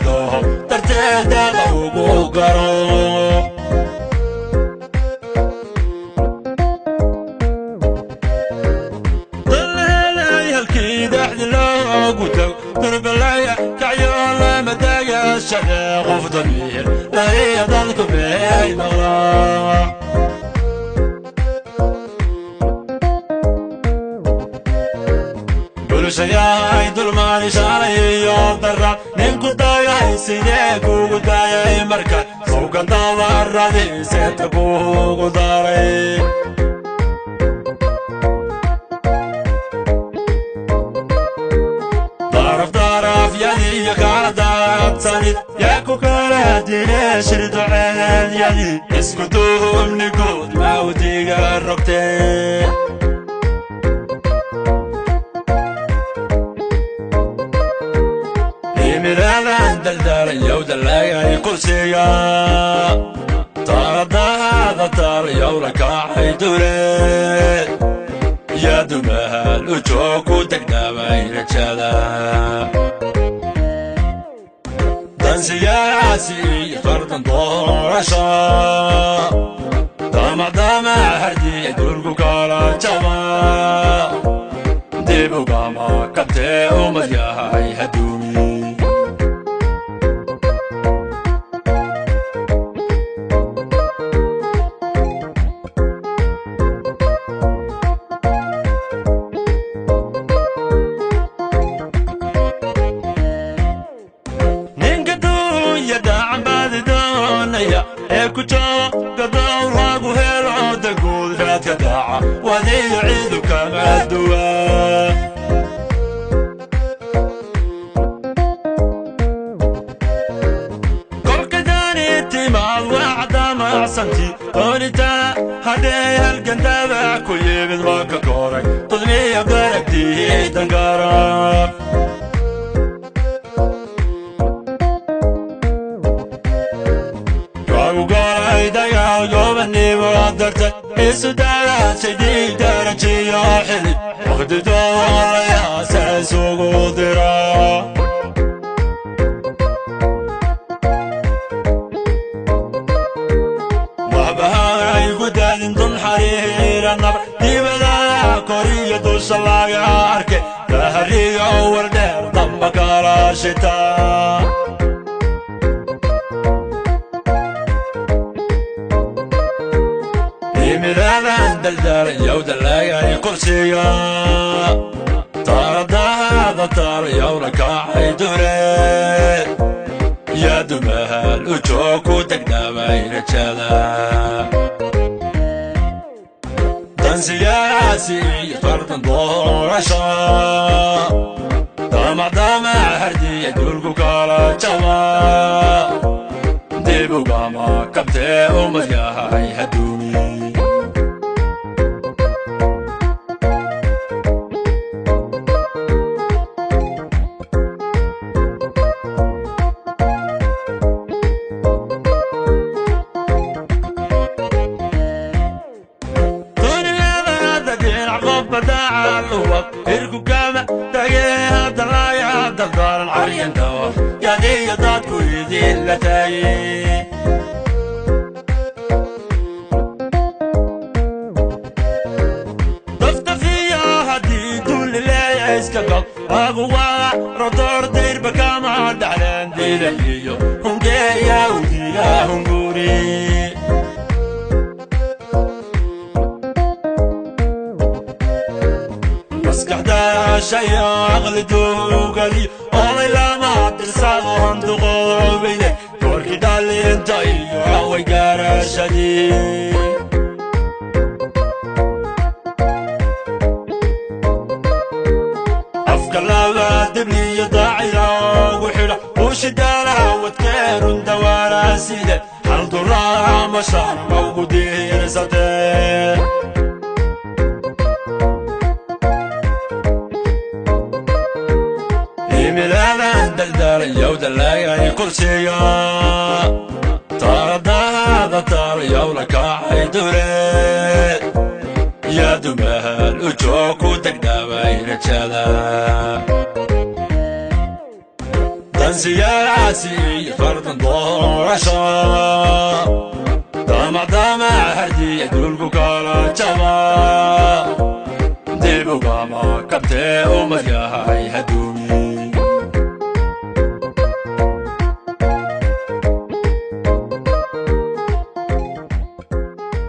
Doho darteedada ugu garo. Dalhelay halkii daxdi loogu tago durbalaya kacyo lama dagashade qof damiir laiya dadku meey maqlaa. Bulshayahay dulmaani shalay iyo dara ninku dayay sidee kugu dayay marka sawka dabaradii seeta kugu daray. Daraf darafyadii kala daadsanid yaa ku kala dile shirdoceedyadii isku duubni guud mawdiga rogtee. Himiladan daldalayow dallagay kursiga taaradaada taalayow la kacay dure yaa dumahal u joog ku degdhabay rajada dansiyaasi iyo tartan doorasha damacdamac hardiya dulku kala jaba dib ugama kabtee ummad yahay haduumi. Ninka duunya dhaacan baadi doonaya ee ku jooga dowr lagu helo daguud raadka daaca wadiyo ciidu kama duwa. Kolka daani timaad waa cadamacsanti doonitaa hadhee halgan dabac ku yimid waa ka koray dudmiya garagtii dangarab. Kagu galay dagaal gobanimo dartay isu daraashay dhiig darajiyo xili waqti doolayaasa isugu dira. Waxbahay ku daadin dun xariira nabar dibadaha koriyo dusha laga arkay dahariyo wardheer damba kala shita. Himiladan daldalayow dallagay kursiga taaradaada taalayow la kacay dure yaa dumahal u joog ku degdhabay rajada dansiyaasi iyo tartan doorasha damacdamac hardiya dulku kala jaba dib ugama kabtee ummad yahay haduumi. Duniyada dhinac qofba daacaluwad irku kama tagee hadda laaya dardaaran caryandao yadiyo dadku idin la taagay. Dafdafiya haddii dulli leeya iska gol lagu waa rodoor dayrba kama dhaxleen diilayiyo hungeeya udiya hunguri. Maskaxdaashaya aqli duugali oday lama dirsado handuqoobeyne doorkii dhalinta iyo away gaarashadii. Afka laba debliyo daacila ugu xidha ushidaalaha wadkeerun dawaara side halduraa mashaarba ugu diirsatee. Himiladan daldalayow dallagay kursiga taaradaada taalayow la kacay dure yaa dumahal u joog ku degdhabay rajada. Tan siyaasi iyo tartan doorasho, damac damac hardiya, dulku kala jaba.